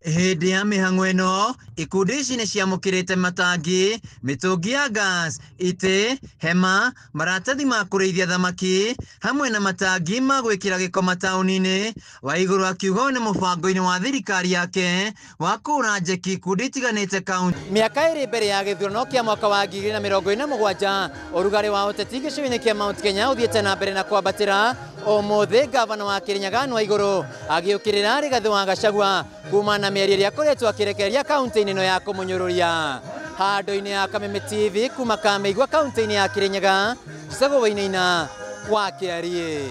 Hĩndĩ ya mĩhang'o ĩno ikundi ici nĩ ciamũkĩrĩte matangi, mĩtũngi ya gas, itĩ, hema, maratathi ma kũrĩithia thamaki hamwe na matangi ma gwĩkĩra gĩko mataũni-inĩ. Waigũrũ akiuga ũyũ nĩ mũbango-inĩ wa thirikari yake wa kũũra njeki ikundi itiganĩte kaunti. Mĩaka ĩrĩ mbere ya gĩthurano kĩa mwaka wa 2027 ũrugarĩ wa ũteti gĩcigo-inĩ kĩa Mount Kenya ũthiĩte na mbere na kwambatĩra. Ũmũthĩ gavana wa Kirinyaga Anne Waigũrũ agĩũkĩrĩra Rigathĩ wa Gachagua kuma na mĩario ĩrĩa akoretwo akĩrekereria kaunti-inĩ ĩno ya kũmũnyũrũria. Handũ-inĩ ya Kameme TV kuma Kamĩigua kaunti-inĩ ya Kirinyaga, Cagũ Wainaina wa Kĩariĩ.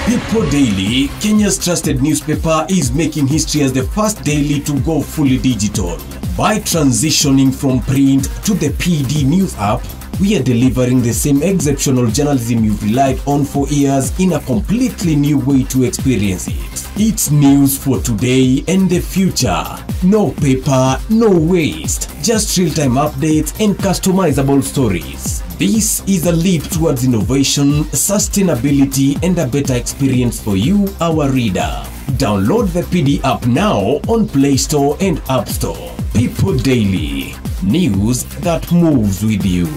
People Daily, Kenya's trusted newspaper, is making history as the first daily to go fully digital. By transitioning from print to the PD News app, we are delivering the same exceptional journalism you've relied on for years in a completely new way to experience it. It's news for today and the future. No paper, no waste. Just real-time updates and customizable stories. This is a leap towards innovation, sustainability, and a better experience for you, our reader. Download the PD app now on Play Store and App Store. People Daily, news that moves with you.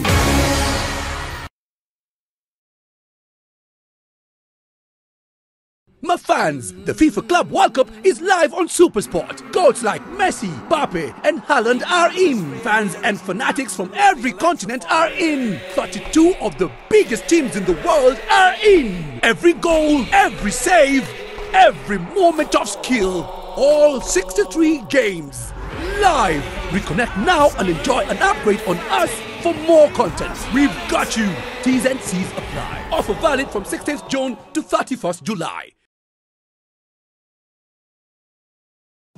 My fans, the FIFA Club World Cup is live on SuperSport. Goats like Messi, Mbappe and Haaland are in. Fans and fanatics from every continent are in. 32 of the biggest teams in the world are in. Every goal, every save, every moment of skill. All 63 games. Live. Reconnect now and enjoy an upgrade on us for more content. We've got you. T's and C's apply. Offer valid from 16th June to 31st July.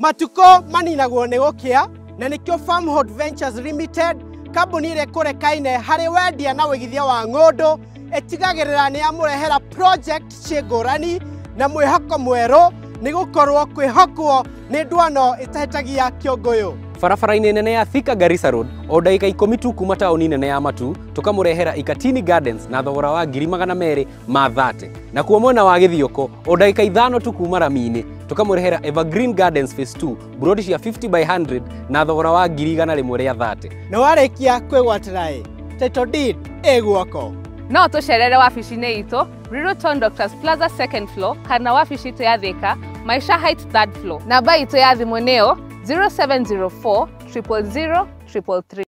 Matuko maninagwo nĩ gũkĩa na nĩkĩo Farmhold Ventures Limited kambuni ĩrĩa ĩkũrekaine harĩ wendia na wĩigithia wa ng'ũndũ ĩtigagĩrĩra nĩ yamũrehera project ciĩ ngũrani na mwĩhoko mwerũ nĩ gũkorwo kwĩhokwo nĩ ndwano ĩtahĩtagia kĩũngũyũ. Barabara-inĩ nene ya Thika Garissa Road o ndagĩka 10 tu kuma taũni nene ya Matu tũkamũrehera Ikatini Gardens na thogora wa 230,000. Na kuo mwena wa Gĩthioko o ndagĩka 5 tu kuma rami-inĩ tũkamũrehera Evergreen Gardens Phase 2 burodi cia 50 by 100 na thogora wa 130,000. Na warĩkia kwĩgwatĩra ĩ title deed ĩ guoko. No tũcerere wabici-inĩ itũ Riruton Doctors Plaza 2nd floor kana wabici itũ ya Thika Maisha Heights 3rd floor. Namba itũ ya thimũ nĩyo 0704 000 333.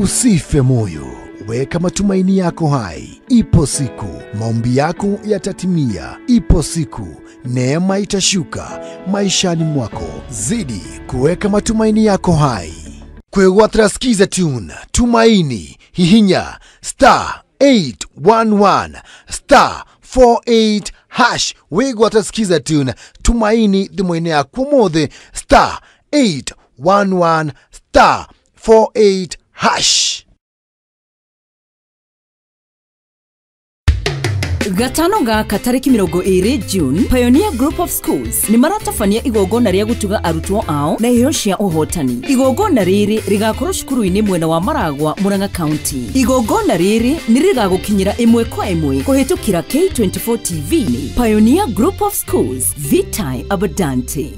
Usife moyo, weka matumaini yako hai. Ipo siku maombi yako yatatimia. Ipo siku neema itashuka maishani mwako. Zidi kuweka matumaini yako hai. Kwegwatira Skiza Tune Tumaini hihinya star 811 star 48 hash. Wigwatira Skiza Tune Tumaini thimũ-inĩ yaku ũmũthĩ star 811 star 48 hash. Gatano gaka tarĩki 20 June, Pioneer Group of Schools nĩ maratabania igongona rĩa gũtuga arutwo ao na iheo cia ũhotani. Igongona rĩrĩ rĩgakorwo cukuru-inĩ mwena wa Maragwa, Murang'a County. Igongona rĩrĩ nĩ rĩgagũkinyĩra ĩmwe kwa ĩmwe kũhĩtũkĩra K24 TV. Pioneer Group of Schools, Vitae Abundante.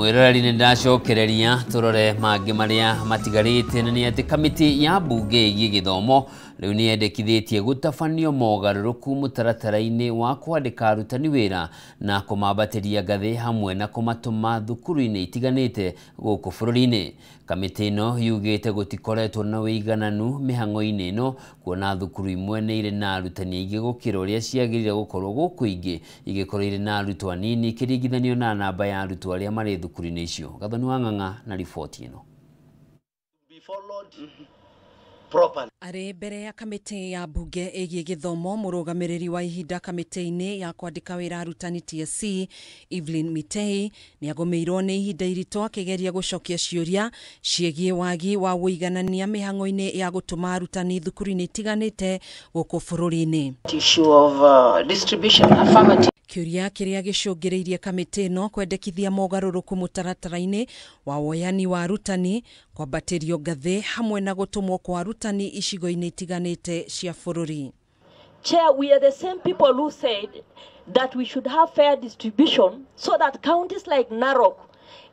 Mwiroreri nĩ ndacokereria tũrore mangĩ marĩa matigarĩte na nĩ atĩ kamĩtĩ ya mbunge ĩgiĩ gĩthomo rĩu nĩ yendekithĩtie gũtabanio mogarũrũku mũtaratara-inĩ wa kwandĩka arutani wĩra na kũmambatĩria ngathĩ hamwe na kũmatũma thukuru-inĩ itiganĩte gũkũ bũrũri-inĩ. Kamĩtĩ ĩno yugĩte gũtikoretwo na ũigananu mĩhang'o-inĩ ĩno kuona thukuru imwe nĩ irĩ na arutani aingĩ gũkĩra ũrĩa ciagĩrĩire gũkorwo gũkũ ingĩ igĩkorwo irĩ na arutwo anini ikĩringithanio na namba ya arutwo arĩa marĩ thukuru-inĩ icio. Gathoni wa Ng'ang'a na riboti ĩno. Arĩ mbere ya kamĩtĩ ya mbunge ĩgiĩ gĩthomo, mũrũgamĩrĩri wa ihinda kamĩtĩ-inĩ ya kwandĩka wĩra arutani TSC Evelyn Mitei nĩ agũmĩirwo nĩ ihinda iritũ akĩgeria gũcokia ciũria ciĩgiĩ wagi wa ũiganania mĩhang'o-inĩ ya gũtũma arutani thukuru-inĩ itiganĩte gũkũ bũrũri-inĩ. Kĩũria kĩrĩa gĩcũngĩrĩirie kamĩtĩ ĩno kwendekithia mogarũrũku mũtaratara-inĩ wa woyani wa arutani, kwambatĩrio ngathĩ hamwe na gũtũmwo kwa arutani icigo-inĩ itiganĩte cia bũrũri. Chair, we are the same people who said that we should have fair distribution so that counties like Narok,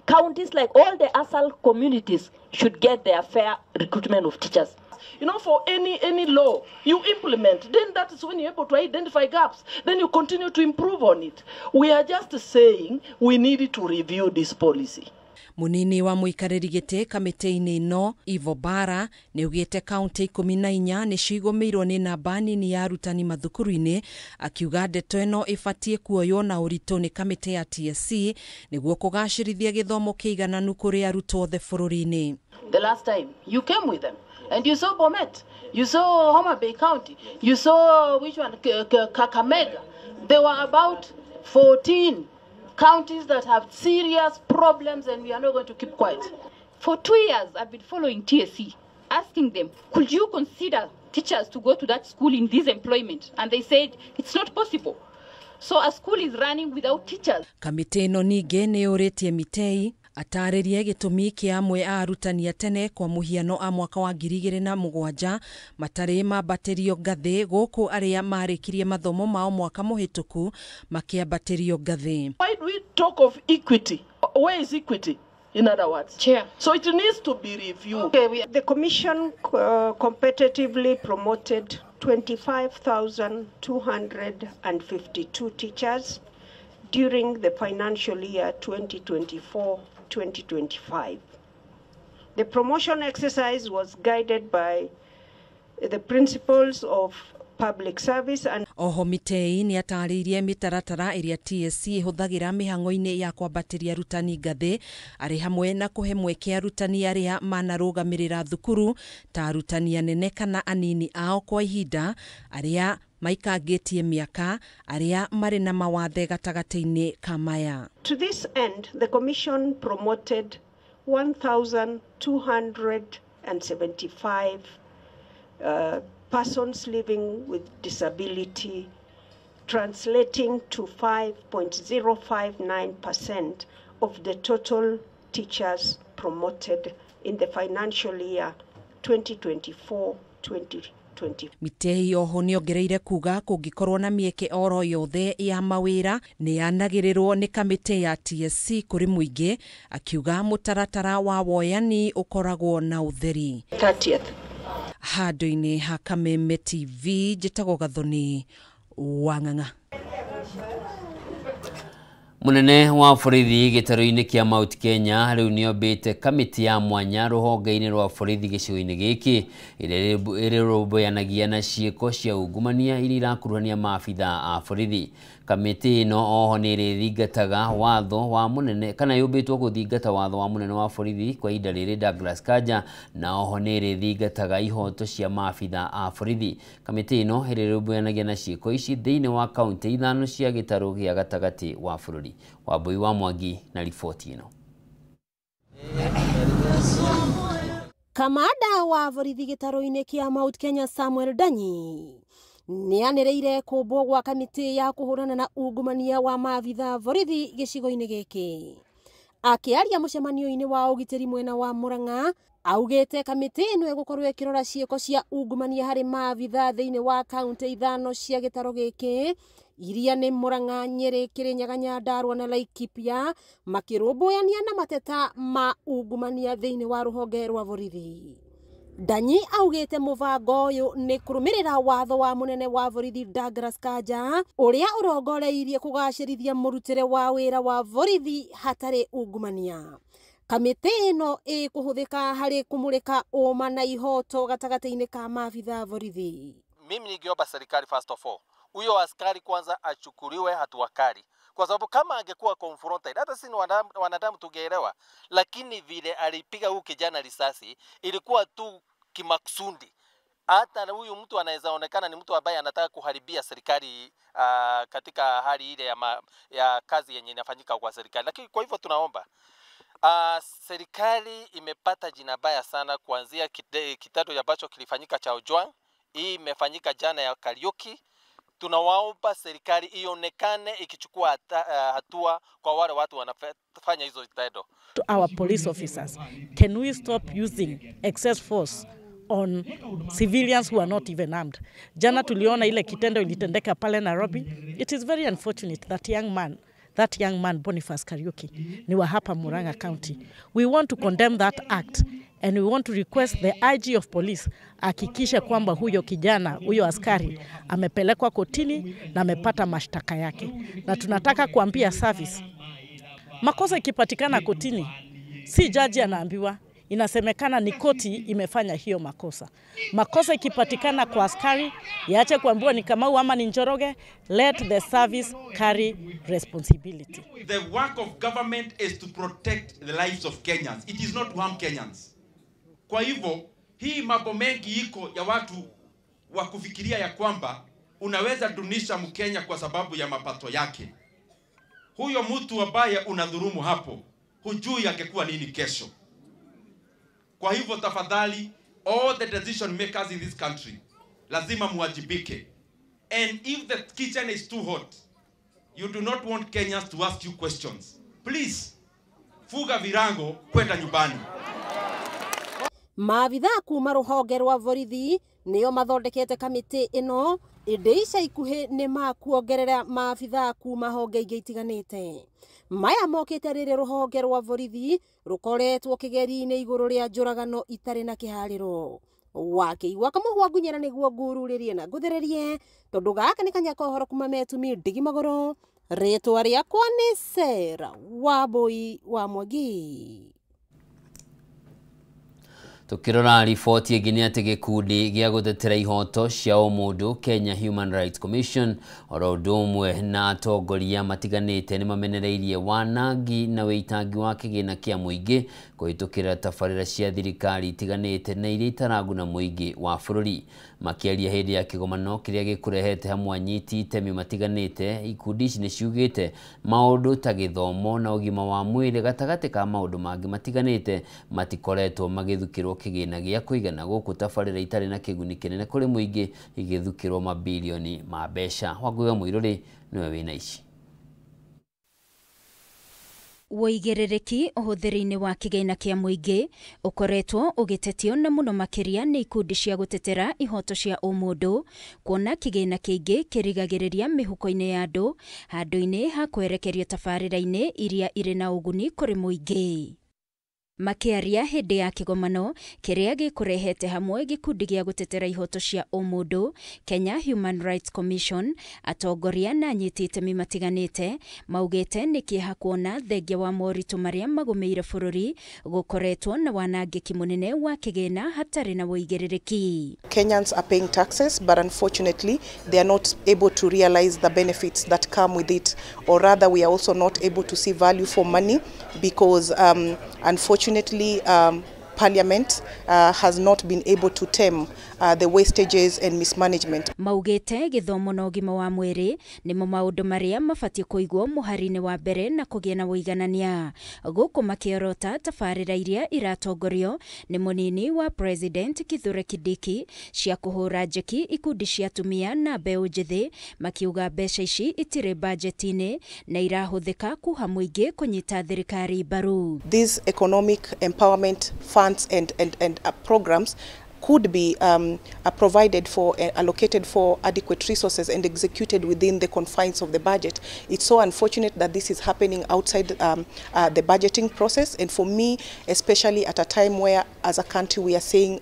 counties like all the ASAL communities should get their fair recruitment of teachers. You know, for any law you implement, then that is when you're able to identify gaps. Then you continue to improve on it. We are just saying we need to review this policy. Munini wa mũikarĩri gĩtĩ kamĩtĩ-inĩ ĩno Ivo Bara nĩ augĩte kaunti 14 nĩcio igũmĩirwo nĩ namba nini ya arutani mathukuru-inĩ, akiuga ndeto ĩno ĩbatiĩ kuoywo na ũritũ nĩ kamĩtĩ ya TSC nĩguo kũgacĩrithia gĩthomo kĩigananu kũrĩ arutwo othe bũrũri-inĩ. The last time you came with them and you saw Bomet, you saw Homa Bay County, you saw which one, Kakamega. There were about 14 counties that have serious problems, and we are not going to keep quiet. For 2 years, I've been following TSC, asking them, could you consider teachers to go to that school in this employment? And they said, it's not possible. So a school is running without teachers. Kamĩtĩ ĩno ningĩ nĩ yũrĩtie Mitei atarĩrie gĩtũmi kĩa amwe a arutani a tene kwa mũhiano a mwaka wa 2007 matarĩ mambatĩrio ngathĩ gũkũ arĩa marĩkirie mathomo mao mwaka mũhĩtũku makĩambatĩrio ngathĩ. Why do we talk of equity? Where is equity? In other words, Chair. So it needs to be reviewed. Okay, the commission competitively promoted 25,252 teachers during the financial year 2024-2025. The promotion exercise was guided by the principles of public service and Oho Mitei nĩ atarĩirie mĩtaratara ĩrĩa TSC ĩhũthagĩra mĩhang'o-inĩ ya kwambatĩria arutani ngathĩ arĩ hamwe na kũhe mweke arutani arĩa manarũgamĩrĩra thukuru ta arutani anene kana anini ao kwa ihinda, arĩa maikangĩtie mĩaka, arĩa marĩ na mawathe gatagatĩ-inĩ ka maya. To this end, the commission promoted 1,275 persons living with disability, translating to 5.059% of the total teachers promoted in the financial year 2024-2025. Mitei oho nĩongereire kuga kũngĩkorwo na mĩeke oro yothe ya mawĩra nĩ yanagĩrĩrwo nĩ kamĩtĩ ya TSC kũrĩ mũingĩ, akiuga mũtaratara wa woyani ũkoragwo na ũtheri. 30th. Handũ-inĩ ha Kameme TV njĩtagwo Gathoni wa Ng'ang'a. Munene wa borithi gĩtarũ-inĩ kĩa Mount Kenya rĩu nĩombĩte kamĩtĩ ya mwanya rũhonge-inĩ rwa borithi gĩcigo-inĩ gĩkĩ ĩrĩa ĩrũmbũyanagia na ciĩko cia ungumania iria irakuruhania maabitha a borithi. Kamĩtĩ ĩno oho nĩ ĩrĩthingataga watho wa mũnene kana yũmbĩtwo gũthingata watho wa mũnene wa borithi kwa ihinda rĩrĩ Douglas Kanja, na oho nĩ ĩrĩthingataga ihoto cia maabitha a borithi. Kamĩtĩ ĩno ĩrĩrũmbũyanagia na ciĩko ici thĩinĩ wa kaunti 5 cia gĩtarũ gĩa gatagatĩ wa bũrũri. Wambui wa Mwangi na riboti ĩno. Kamanda wa borithi gĩtarũ-inĩ kĩa Mount Kenya Samuel Danyi nĩanĩrĩire kũmbwo gwa kamĩtĩ ya kũhũrana na ungumania wa maabitha borithi gĩcigo-inĩ gĩkĩ. Akĩaria mũcemanio-inĩ wa ũgitĩri mwena wa Murang'a, augĩte kamĩtĩ ĩno ĩgũkorwo ĩkĩrora ciĩko cia ungumania harĩ maabitha thĩinĩ wa kaunti 5 cia gĩtarũ gĩkĩ iria nĩ Murang'a, Nyeri, Kirinyaga, Nyandarua na Laikipia makĩrũmbũyania na mateta ma ungumania thĩinĩ wa rũhonge rwa borithi. Ndanyi augĩte mũbango ũyũ nĩ kũrũmĩrĩra watho wa mũnene wa borithi Douglas Kanja ũrĩa ũrongoreirie kũgacĩrithia mũrutĩre wa wĩra wa borithi hatarĩ ungumania. Kamĩtĩ ĩno ĩkũhũthĩka harĩ kũmũrĩka ũma na ihoto gatagatĩ-inĩ ka maabitha borithi. Mimi ningeomba serikali first of all, huyo askari kwanza achukuliwe hatua kali, kwa sababu kama angekuwa confronted, hata sisi wanadamu tungeelewa, lakini vile alipiga huyu kijana risasi ilikuwa tu kimakusudi. Hata huyu mtu anaweza onekana ni mtu ambaye anataka kuharibia serikali katika hali ile ya kazi yenye inafanyika kwa serikali. Lakini kwa hivyo tunaomba serikali imepata jina baya sana kuanzia kitendo ambacho kilifanyika cha Ojwang, hii imefanyika jana ya Kariuki. Tunawaomba serikali ionekane ikichukua hatua kwa wale watu wanafanya hizo vitendo. To our police officers, can we stop using excess force on civilians who are not even armed? Jana tuliona ile kitendo ilitendeka pale Nairobi. It is very unfortunate that young man Boniface Kariuki ni wa hapa Murang'a County. We want to condemn that act and we want to request the IG of police hakikishe kwamba huyo kijana, huyo askari amepelekwa kotini na amepata mashtaka yake. Na tunataka kuambia service, makosa ikipatikana kotini, si jaji anaambiwa, inasemekana ni koti imefanya hiyo makosa. Makosa ikipatikana kwa askari, yaache kuambiwa ni Kamau ama ni Njoroge, let the service carry responsibility. The work of government is to protect the lives of Kenyans. It is not to harm Kenyans. Kwa hivyo, hii mambo mengi iko ya watu wa kufikiria ya kwamba unaweza dunisha Mkenya kwa sababu ya mapato yake. Huyo mtu ambaye unadhulumu hapo, hujui angekuwa nini kesho. Kwa hivyo tafadhali, all the decision makers in this country lazima muwajibike. And if the kitchen is too hot, you do not want Kenyans to ask you questions. Please, fuga virango kwenda nyumbani. Maabitha kuma rũhonge rwa borithi nĩo mathondekete kamĩtĩ ĩno ĩndĩ ica ikuhĩ nĩ makuongerera maabitha kuma honge ingĩ itiganĩte. Maya mokĩte rĩrĩ rũhonge rwa borithi rũkoretwo kĩgeri-inĩ igũrũ rĩa njũragano itarĩ na kĩharĩro. Wakĩigua kamũhwa ngunyĩra nĩguo ngururĩrie na ngũthĩrĩrie tondũ gaka nĩ kanya ka ũhoro kuma metumi ndigi magũrũ. Rĩtwa rĩakwa nĩ Sarah Wambui wa Mwangi. Tukirora riboti ĩngĩ nĩ atĩ gĩkundi gĩa gũtetera ihoto cia ũmũndũ Kenya Human Rights Commission oro ũndũ ũmwe na atongoria matiganĩte nĩ mamenereirie wanangi na wĩitangi wa kĩgĩna kĩa mũingĩ kũhĩtũkĩra tabarĩra cia thirikari itiganĩte na iria itaraguna mũingĩ wa bũrũri. Makĩaria hĩndĩ ya kĩgomano kĩrĩa gĩkũrehete hamwe anyiti itemi matiganĩte, ikundi ici nĩ ciugĩte maũndũ ta gĩthomo na ũgima wa mwĩrĩ gatagatĩ ka maũndũ mangĩ matiganĩte matikoretwo magĩthukĩrwo kĩgĩna gĩa kũigana gũkũ tabarĩra itarĩ na kĩguni kĩnene kũrĩ mũingĩ igĩthukĩrwo mabilioni ma mbeca. Wangũi wa Mũirũrĩ nĩwe wĩna ici. Wũigĩrĩrĩki ũhũthĩri-inĩ wa kĩgĩna kĩa mũingĩ ũkoretwo ũgĩtetio na mũno makĩria nĩ ikundi cia gũtetera ihoto cia ũmũndũ kuona kĩgĩna kĩingĩ kĩrigagĩrĩria mĩhuko-inĩ ya andũ handũ-inĩ ha kwerekerio tabarĩra-inĩ iria irĩ na ũguni kũrĩ mũingĩ. Makĩaria hĩndĩ ya kĩgomano kĩrĩa gĩkũrehete hamwe gĩkundi gĩa gũtetera ihoto cia ũmũndũ Kenya Human Rights Commission, atongoria na anyiti itemi matiganĩte maugĩte nĩ kĩeha kuona thengia wa moritũ marĩa magũmĩire bũrũri gũkoretwo na wanangĩki mũnene wa kĩgĩna hatarĩ na wũigĩrĩrĩki. Kenyans are paying taxes, but unfortunately they are not able to realize the benefits that come with it, or rather we are also not able to see value for money because unfortunately Parliament has not been able to tame the wastages and mismanagement. Maugite githomo na ũgima wa mwĩrĩ nĩmo maũndũ marĩa mabatiĩ kũigwo mũhari-inĩ wa mbere na kũgĩa na ũiganania. Gũkũ makĩorota tabarĩra iria iratongorio nĩ mũnini wa President Kithure Kindiki cia kũhũra njeki ikundi cia atumia na mbeũ njĩthĩ, makiuga mbeca ici itirĩ bajeti-inĩ na irahũthĩka kuha mũingĩ kũnyita thirikari mbaru. These economic empowerment funds and programs could be provided for, allocated for adequate resources and executed within the confines of the budget. It's so unfortunate that this is happening outside the budgeting process, and for me, especially at a time where as a country we are saying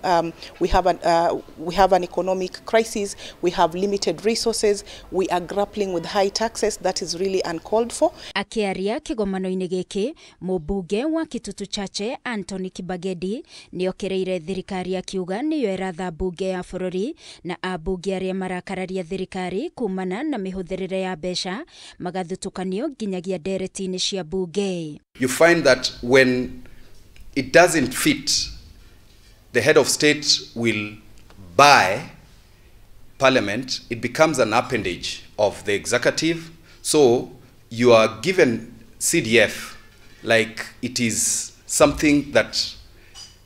we have an economic crisis, we have limited resources, we are grappling with high taxes, that is really uncalled for. Akiaria kigomano-inĩ gĩkĩ, mũmbunge wa Kitutu Chache Anthony Kibagedi nĩokereire thirikari akiuga nĩyo ĩratha mbunge ya bũrũri na ambunge arĩa marakararia thirikari kumana na mĩhũthĩrĩre ya mbeca magathutukanio nginyagia ndereti-inĩ cia mbunge. You find that when it doesn't fit, the head of state will buy parliament. It becomes an appendage of the executive. So you are given CDF like it is something that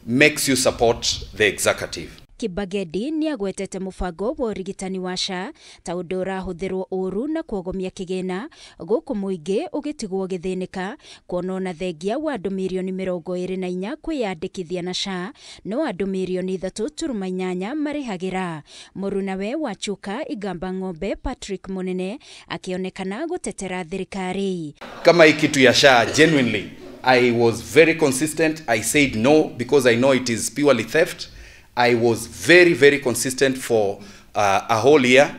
makes you support the executive. Kibagedi nĩagwetete mũbango wa ũrigitani wa SHA ta ũndũ ũrahũthĩrwo ũru na kuogomia kĩgĩna gũkũ mũingĩ ũgĩtigwo ũgĩthĩnĩka kuona ona thengia wa andũ mirioni 24 kwĩyandĩkithia na SHA no andũ mirioni 3.8 marĩhagĩra. Mũrunawe wa Chuka Igamba Ng'ombe Patrick Munene akĩonekana gũtetera thirikari. Kama hii kitu ya SHA, genuinely I was very consistent. I said no because I know it is purely theft. I was very, very consistent for a whole year,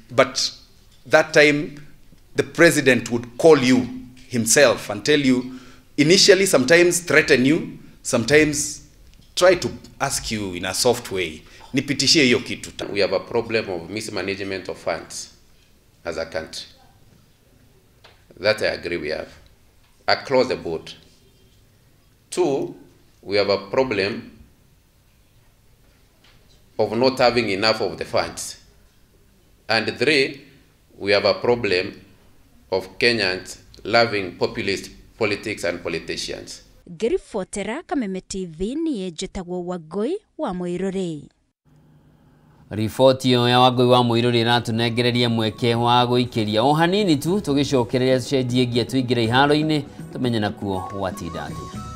but that time the president would call you himself and tell you, initially sometimes threaten you, sometimes try to ask you in a soft way, nipitishie hiyo kitu. We have a problem of mismanagement of funds as a country. That I agree we have, across the board. Two, we have a problem of not having enough of the funds. And three, we have a problem of Kenyans loving populist politics and politicians. Ngĩribotera Kameme TV niĩ njĩtagwo Wangũi wa Mũirũrĩ. Riboti ĩyo ya Wangũi wa Mũirũrĩ ĩratũnengereria mweke wa gũikĩria o hanini tu tũgĩcokereria tũcenjie ngia tũingĩre iharo-inĩ tũmenye nakuo gwatinda atĩa.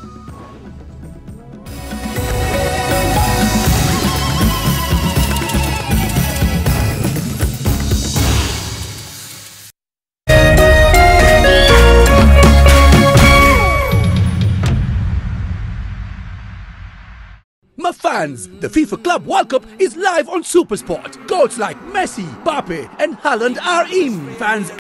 Fans, the FIFA Club World Cup is live on SuperSport. Goals like Messi, Mbappe and Haaland are in. Fans